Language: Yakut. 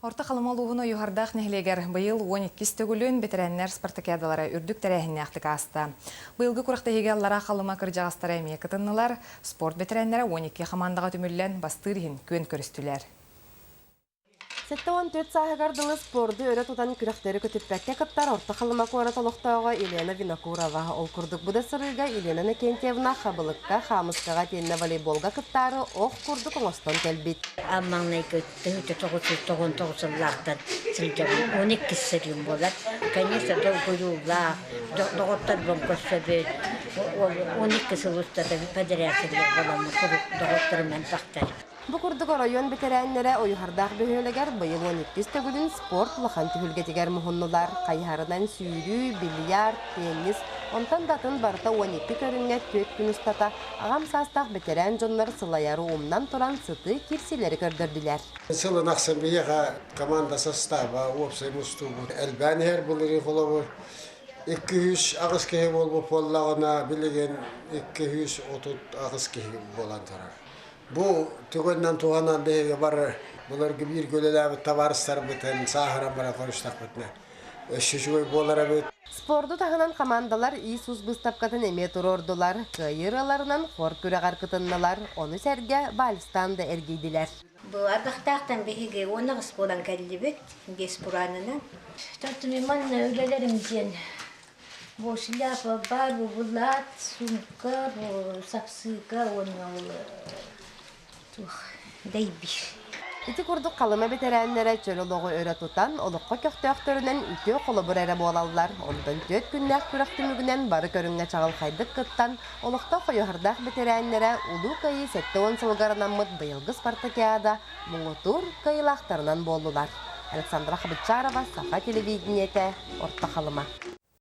Орто Халыма улууһун Ойуһардаах нэһилиэгэр быйыл 12-ис төгүлүн бэтэрээннэр спартакиадалара үрдүк тэрээһиннээхтик ааста. Быйылгы күрэхтэһиигэ Аллараа Халыма кырдьаҕастара эмиэ кытыннылар, спорт бэтэрээннэрэ 12 хамаандаҕа түмүллэн бастыыр иһин күөн көрүстүлэр. 74 сааһыгар дылы спорду өрө тутан күрэхтэри көтүппэккэ кыттар Орто Халыма куорат олохтооҕо Елена Винокурова. Ол курдук бу да сырыыга Елена Иннокентьевна хабылыкка, хаамыскаҕа итиэннэ волейболга кыттаары ох курдук оҥостон кэлбит. Аан маҥнайгы 1999 сыллаахтан сылдьабын. 12 сырыым буолар. Конечно, долгуйуулаах, доҕотторбун көрсөбүн. 12 сыл устата подряд сылдьар буоламмын куруук доҕотторум элбэхтэр. Бу курдук оройуон бэтэрээннэрэ Ойуһардаах бөһүөлэгэр быйыл 12 төгүлүн спорт улахан түһүлгэтигэр муһуннулар. Хайыһарынан сүүрүү, бильярд, теннис, онтон да атын барыта 12 көрүҥҥэ түөрт күн устата аҕам саастаах бэтэрээн дьоннор сылайары умнан туран сытыы киирсиилэри көрдөрдүлэр. Сылын ахсын биһиэхэ команда састааба уопсай мустуубут элбээн иһэр. Былырыын холобур 208 киһи буолбут буоллаҕына, билигин 238 киһи буолан турар. Бу түгэнинэн туһанан биһиги бары былыргы бииргэ үлэлээбит табаарыстарбытын сааһыран баран көрүстэхпитинэ өссө үчүгэй буолар эбит. Спорду таһынан хамаандалар Иисус быыстапкатын эмиэ туруордулар, кыайыы ырыаларынан хор күрэҕэр кытыннылар, ону сэргэ вальстаан да эргийдилэр. Бу арбахтаахтан биһиги 18 буолан кэллибит, биэс бураанынан. Тартымын манна үлэлэрим диэн бу шляпа бар, бу булат, сумка, бу сапсыыка уонна ол туох дэйбиир. Ити курдук Халыма бэтэрээннэрэ чөл олоҕу өрө тутан, олоххо көхтөөхтөрүнэн үтүө холобур эрэ буолаллар. Онтон түөрт күннээх күрэх түмүгүнэн бары көрүҥҥэ чаҕылхайдык кыттан, олохтоох Ойуһардаах бэтэрээннэрэ Улуу Кыайыы 70 сылыгар анаммыт быйылгы спартакиада муҥутуур кыайыылаахтарынан буоллулар. Александра Хабычарова, Саха телевидениетэ, Орто Халыма.